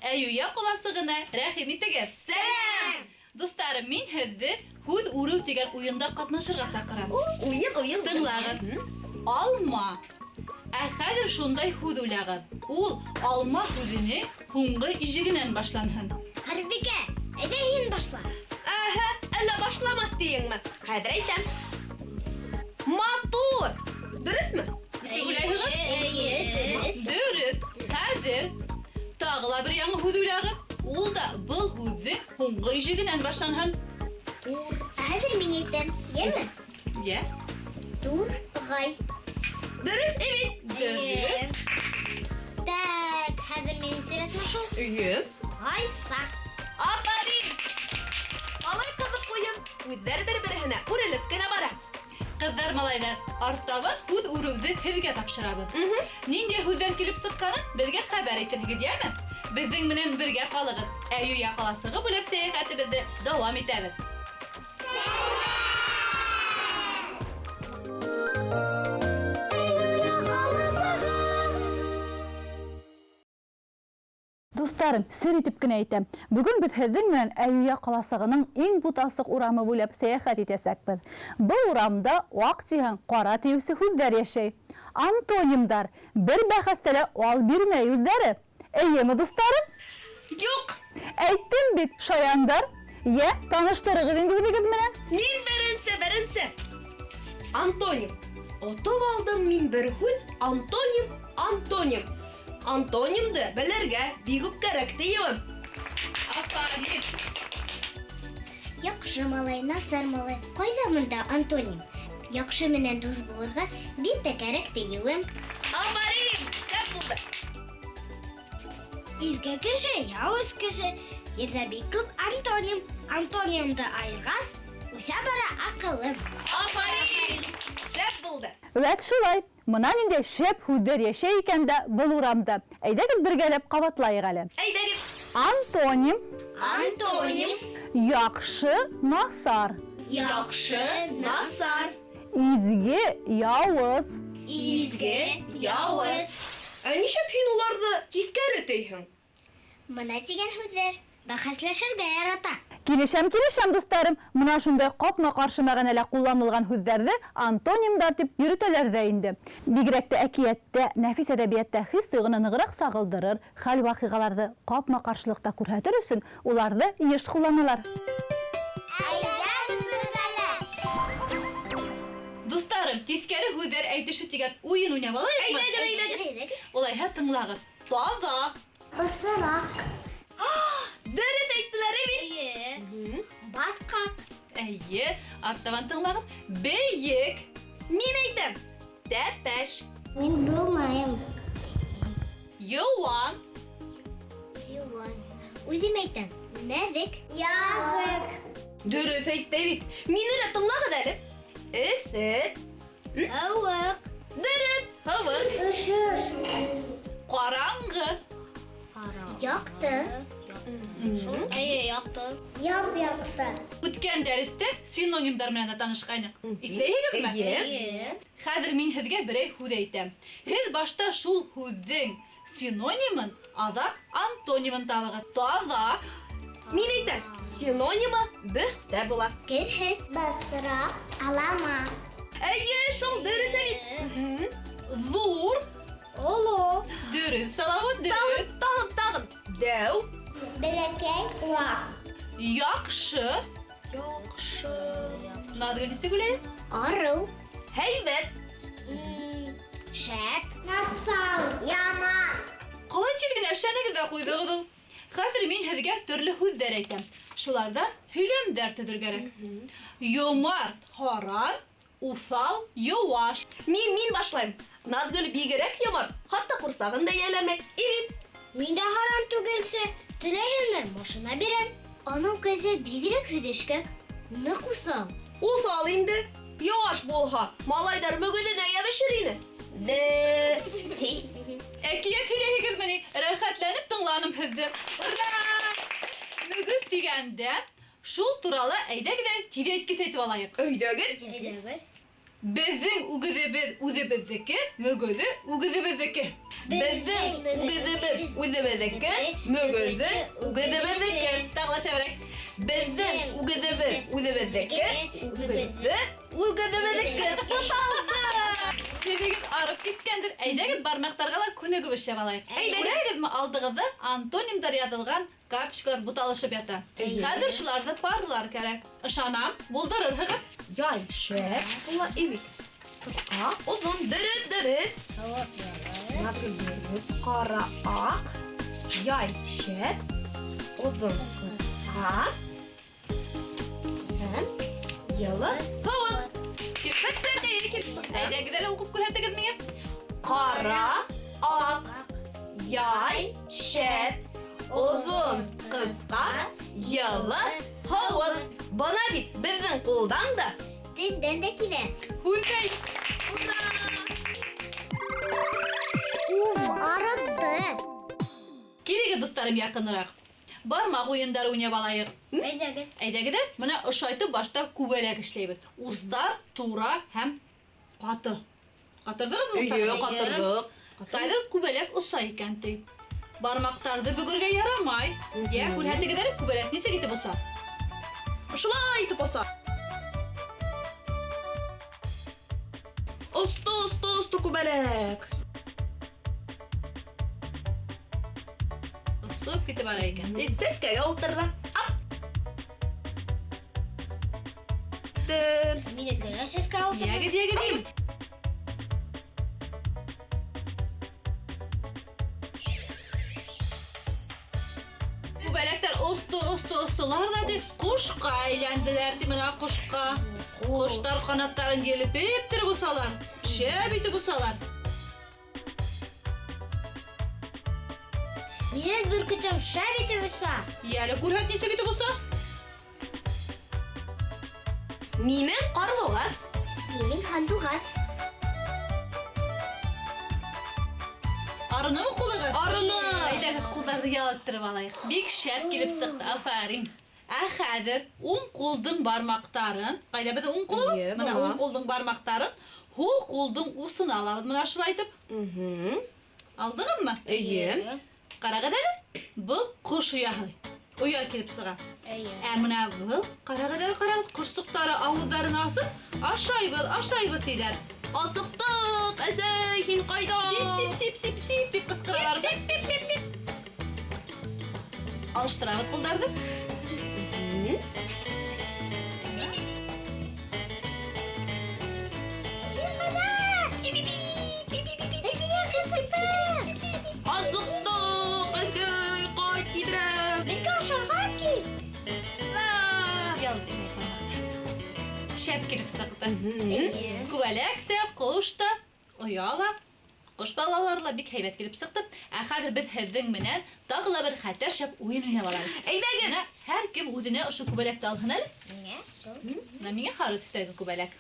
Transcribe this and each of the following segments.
Әюя ҡаласығына рәхим итегеҙ. Сәләм! Дуҫтарым, мин һеҙҙе һүҙ үреү тигән уйында ҡатнашырға саҡырам. Уйын, уйын. Тыңлағыҙ. Алма. Ә хәҙер шундай һүҙ уйлағыҙ. Ул алма һүҙенең һуңғы ижегенән башланһын. Хәрбикә, әйҙә һин башла. Әһә, әллә башламаҫ тиеңме? Хәҙер әйтәм. Матур! Дөрөҫмө? Нисек уйлайһығыҙ? Эйе, дөрөҫ. Дөрөҫ. Хәҙер тағы ла бер яңы һүҙ уйлағыҙ. Ул да был һүҙҙең һуңғы ижегенән башланһын. Тур. Хәҙер мин әйтәм, йәме? Йә. Турғай. Дөрөҫ, эйе. Дөрөҫ. Так, хәҙер минең сиратмы шул? Эйе. Ғайса. Афарин! Малай ҡыҙыҡ уйын. Һүҙҙәр бер-береһенә үрелеп кенә бара. Ҡыҙҙар, малайҙар, артабан һүҙ үреүҙе һеҙгә тапшырабыҙ. Ниндәй һүҙҙәр килеп сыҡҡанын беҙгә хәбәр итерһегеҙ, йәме? Беҙҙең менән бергә ҡалығыҙ. Әйүя ҡаласығы бүләп сәйәхәтебеҙҙе дауам итәбеҙ. Дуҫтарым, сер итеп кенә әйтәм. Бөгөн беҙ һеҙҙең менән Әйүя ҡаласығының иң буталсыҡ урамы буйлап сәйәхәт итәсәкбеҙ. Был урамда аҡ тиһәң, ҡара тиеүсе һүҙҙәр йәшәй. Антонимдар бер бәхәстә лә ал бирмәй үҙҙәре. Эйеме, дуҫтарым? Юҡ! Әйттем бит, шаяндар. Йә, таныштырығыҙ инде үҙегеҙ менән. Мин беренсе, беренсе. Антоним. Отоп алдым мин бер һүҙ. Антоним, антоним. Антонимды белергә бик үк кәрәк тиеүем. Афарин! Яҡшы малай, насар малай. Ҡайҙа бында антоним? Яҡшы менән дуҫ булырға бик тә кәрәк тиеүем. Афарин! Шәп булды. Изге кеше, яуыз кеше. Ерҙә бик күп антоним. Антонимды айырғас, үҫә бара аҡылым. Афарин! Шәп булды. Вәт шулай. Мына ниндәй шәп һүҙҙәр йәшәй икән дә был урамда. Әйҙәгеҙ бергәләп ҡабатлайыҡ әле. Әйҙәгеҙ. Антоним. Антоним. Яҡшы, насар. Яҡшы, насар. Изге, яуыз. Изге, яуыз. Ә нишләп һин уларҙы тиҫкәре тейһең? Мына тигән һүҙҙәр бәхәсләшергә ярата. Килешәм, килешәм, дуҫтарым. Мына шундай ҡапма-ҡаршы мәғәнәлә ҡулланылған һүҙҙәрҙе антонимдар тип йөрөтәләр ҙә инде. Бигерәк тә әкиәттә, нәфис әҙәбиәттә хис тойғоно нығыраҡ сағылдырыр, хәл-ваҡиғаларҙы ҡапма-ҡаршылыҡта күрһәтер өсөн уларҙы йыш ҡулланалар. Дуҫтарым, тиҫкәре һүҙҙәр әйтешеү тигән уйын уйнап алайыҡмы? Әйҙәгеҙ, әйҙәгеҙ. Улайһа тыңлағыҙ. Таҙа. Бысраҡ. Дөрөҫ әйттеләр бит. Эйе. Батҡаҡ. Эйе, артабан тыңлағыҙ. Бейек. Мин әйтәм. Тәпәш. Мин булмайым. Йыуан. Йыуан. Үҙем әйтәм. Нәҙек. Яҙыҡ. Дөрөҫ әйтте бит. Мине лә тыңлағыҙ әле. Эҫе. Һыуыҡ. Дөрөҫ, һыуыҡ. Өшөш. Ҡараңғы. Яҡты. Эйе, яҡты. Яп-яҡты. Үткән дәрестә синонимдар менән дә танышҡайныҡ. Иҫләйһегеҙме? Эйе. Эйе. Хәҙер мин һеҙгә берәй һүҙ әйтәм. Һеҙ башта шул һүҙҙең синонимын, аҙаҡ антонимын табығыҙ. Таҙа. Мин әйтәм, синонимы бөхтә була. Керһеҙ. Бысраҡ. Алама. Эйе, шул дөрөҫ бит. Ҙур. Оло. Дөрөҫ, Салауат, дөрөҫ. Тағын, тағын, тағын. Дәү. Бәләкәй. Ваҡ. Яҡшы. Яҡшы. Наҙгөл нисек уйлай? Арыу. Һәйбәт. Шәп. Насал. Яман. Ҡалай тиҙ генә эшләнегеҙ ҙә ҡуйҙығыҙ ул. Хәҙер мин һеҙгә төрлө һүҙҙәр әйтәм. Шуларҙан һөйләмдәр төҙөр кәрәк. Йомарт, һаран, уҫал, йыуаш. Мин башлайым. Наҙгөл бигерәк йомарт, хатта ҡурсағын да йәлләмәй. Ивит. Мин дә һаран түгелсе, теләһәңдер машина бирәм. Аның кәзә бигерәк һөҙөшкәк, ныҡ уҫал. Уҫал инде. Йыуаш булһа, малайҙар мөгөҙөнә йәбешер ине. Дә. Әкиәт һөйләйһегеҙме ни? Рәхәтләнеп тыңланым һеҙҙе. Ура! Мөгөҙ тигәндә, шул турала әйҙәгеҙ әле тиҙәйткес әйтеп алайыҡ. Әйҙәгеҙ. Әйҙәгеҙ. Беҙҙең үгеҙебеҙ үҙебеҙҙеке, мөгөҙө үгеҙебеҙҙеке. Беҙҙең үгеҙебеҙ үҙебеҙҙеке, мөгөҙө үгеҙебеҙҙеке. Тағы ла шәберәк. Беҙҙең үгеҙебеҙ үҙебеҙҙеке, мөгөҙө үгеҙебеҙҙеке. Буталды. Телегеҙ арып киткәндер. Әйҙәгеҙ бармаҡтарға ла күнегеү эшләп алайыҡ. Әйҙәгеҙ. Күрәһегеҙме, алдығыҙҙа антонимдар яҙылған карточкалар буталышып ята. Эйе. Хәҙер шуларҙы парлар кәрәк. Ышанам, булдырырһығыҙ. Яй, шәп була бит. Ҡыҫҡа, оҙон, дөрөҫ, дөрөҫ. Дөрөҫ, ҡара, аҡ. Яй, шәп, оҙон, ҡыҫҡа. Һәм йылы, һыуыҡ. Килеп сыҡты, әйе, килеп сыҡты. Әйҙәгеҙ әле уҡып күрһәтегеҙ миңә. Ҡара, аҡ, яй, шәп, оҙон, ҡыҫҡа, йылы, һыуыҡ. Бына бит беҙҙең ҡулдан да, Телдән дә килә. Һүҙҙәй. Ура! Уф, арытты. Килегеҙ, дуҫтарым, яҡыныраҡ. Бармаҡ уйындары уйнап алайыҡ. Әйҙәгеҙ. Әйҙәгеҙ, бына ошайтып башта күбәләк эшләйбеҙ. Устар тура һәм ҡаты. Ҡатырҙығыҙмы Эйе, устарҙы? ҡатырҙыҡ. Хәҙер күбәләк оса икән ти. Бармаҡтарҙы бөгөргә ярамай. Йә, күрһәтегеҙ әле, күбәләк нисек итеп оса? Ошолай итеп оса. Осто, осто, осто күбәләк. Осоп китеп бара икән. Ти. Сәскәгә ултырҙы. Ап. Тем. Минеке лә сәскә ултырҙы. Йәгеҙ, йәгеҙ, йәгеҙ. Күбәләктәр осто, осто, остолар ҙа ти, ҡошҡа әйләнделәр ти, бына ҡошҡа. Ҡоштар ҡанаттарын елпеп тороп осалар, шәп итеп осалар. Минең бөркөтөм шәп итеп оса. Йәле, күрһәт нисек итеп оса? Минең ҡарлуғас. Минең һандуғас. Арынымы ҡулығыҙ? Арыны. Әйҙәгеҙ, ҡулдарҙы ялыттырып алайыҡ. Бик шәп килеп сыҡты, афарин. Ә хәҙер уң ҡулдың бармаҡтарын, ҡайҙа беҙҙең уң ҡулыбыҙ? Эйе, Бына бына. уң ҡулдың бармаҡтарын һул ҡулдың усына алабыҙ. Бына шулай итеп. Алдығыҙмы? Эйе. Ҡарағыҙ әле, был ҡош ояһы. Оя килеп сыға. Эйе. Ә бына был, ҡарағыҙ әле, ҡарағыҙ, ҡошсоҡтары ауыҙҙарын асып, ашайбыҙ, ашайбыҙ тиҙәр. Асыҡтыҡ, әсәй, һин ҡайҙа? Сип, сип, сип, сип, сип тип ҡысҡыралар. Сип, сип, сип, сип. Алыштырабыҙ ҡулдарҙы. Асыҡтыҡ, әсәй, ҡайт тиҙерәк. Беҙгә ашарға кил. Ял итмәй ҡалмаҡта. Шәп килеп сыҡты. Күбәләк тә, ҡош та, оя ла, ҡош балалары ла бик һәйбәт килеп сыҡты. Ә хәҙер беҙ һеҙҙең менән тағы ла бер хәтәр шәп уйын уйнап алабыҙ. Әйҙәгеҙ. Бына һәр кем үҙенә ошо күбәләкте алһын әле. Миңә? Бына миңә һары төҫтәге күбәләк.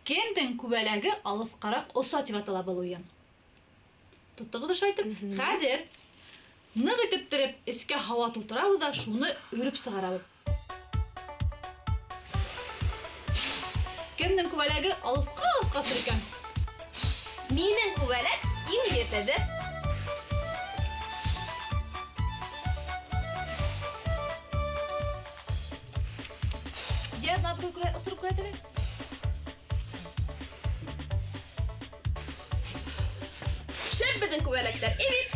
Кемдең күбәләге алыҫҡараҡ оса тип атала был уйын. Тоттоғоҙ ошо әйтеп. Хәҙер ныҡ итеп тереп эскә һауа тултырабыҙ ҙа шуны өрөп сығарабыҙ. Кемдең күбәләге алыҫҡа алыҫҡа осор икән? Минең күбәләк иң етеҙе. Йә, Наҙгөл, осороп күрһәт әле. Шәп беҙҙең күбәләктәр, эбит.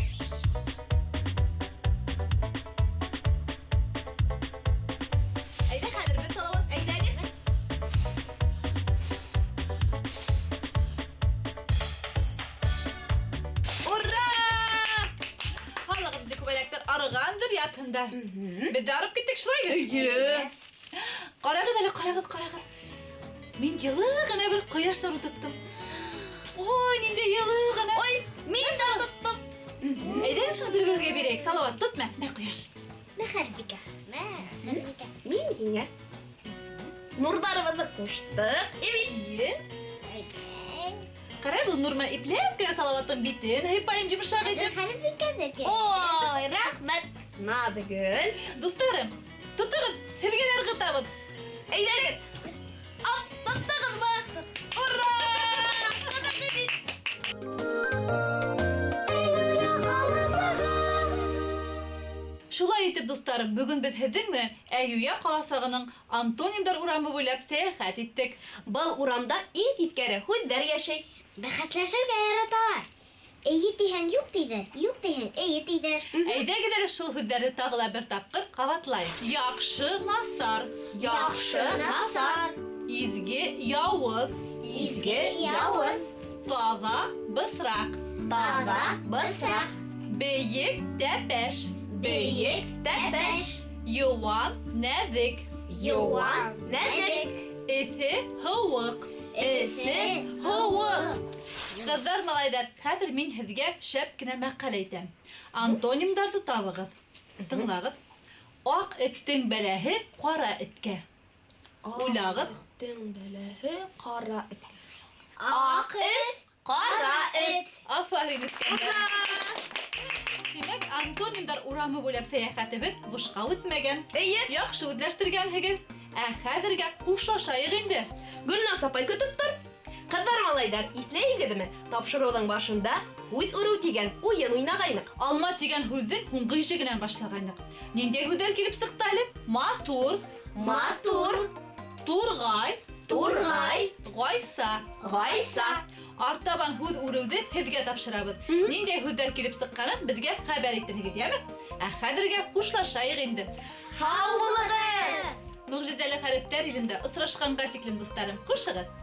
Әйҙә, хәҙер беҙ Салауат, әйҙәгеҙ. Ура! Һаулығыҙ, инде күбәләктәр арығандыр, ятһындар. Беҙ ҙә арып киттек, шулай бит? Эйе. Ҡарағыҙ әле, ҡарағыҙ, ҡарағыҙ. Мин йылы ғына бер ҡояш нуры тоттом. Ой, ниндәй йылы ғына. Ой, мин дә тоттом. Әйҙәгеҙ шуны бер-беребеҙгә бирәйек. Салауат, тот мә, мә ҡояш. Мә, Хәрбикә. Мә, Хәрбикә. Мин һиңә. Нурҙарыбыҙҙы ҡуштыҡ. Эбит. Эйе. Ҡарай, был нур менән ипләп кенә Салауаттың битен һыйпайым йомшаҡ итеп. Хәрбикәнеке. Ой, рәхмәт. Наҙгөл. Дуҫтарым, тотоғоҙ, һеҙгә лә ырғытабыҙ. Әйҙәгеҙ. Ап, тоттоғоҙмо? итеп, дуҫтарым, бөгөн беҙ һеҙҙең менән Әйүйә ҡаласығының Антонимдар урамы буйлап сәйәхәт иттек. Был урамда иң тиҫкәре һүҙҙәр йәшәй. Бәхәсләшергә яраталар. Эйе тиһәң, юҡ тиҙәр, юҡ тиһәң, эйе тиҙәр. Әйҙәгеҙ әле шул һүҙҙәрҙе тағы ла бер тапҡыр ҡабатлайыҡ. Яҡшы, насар. Яҡшы, насар. Изге, яуыз. Изге, яуыз. Таҙа, бысраҡ. Таҙа, бысраҡ. Бейек, тәпәш. Бейек, тәпәш. Йыуан, нәҙек. Йыуан, нәҙек. Эҫе, һыуыҡ. Эҫе, һыуыҡ. Ҡыҙҙар, малайҙар, хәҙер мин һеҙгә шәп кенә мәҡәл әйтәм. Антонимдарҙы табығыҙ. Тыңлағыҙ. Аҡ эттең бәләһе ҡара эткә. Уйлағыҙ. Эттең бәләһе ҡара эт. Аҡ эт, ҡара эт. Афарин, Искәндәр. Тимәк, антонимдар урамы буйлап сәйәхәтебеҙ бушҡа үтмәгән. Эйе. Яҡшы үҙләштергәнһегеҙ. Ә хәҙергә хушлашайыҡ инде. Гөлназ апай көтөп тор. Ҡыҙҙар, малайҙар, иҫләйһегеҙме? Тапшырыуҙың башында һүҙ үреү тигән уйын уйнағайныҡ. Алма тигән һүҙҙең һуңғы ишегенән башлағайныҡ. Ниндәй һүҙҙәр килеп сыҡты әле? Матур, Матур, турғай, турғай, ғайса. ғайса. Артабан һүҙ үреүҙе һеҙгә тапшырабыҙ. Ниндәй һүҙҙәр килеп сыҡҡанын беҙгә хәбәр итерһегеҙ, йәме? Ә хәҙергә хушлашайыҡ инде. Һау булығыҙ! Мөғжизәле хәрефтәр илендә осрашҡанға тиклем, дуҫтарым, хушығыҙ!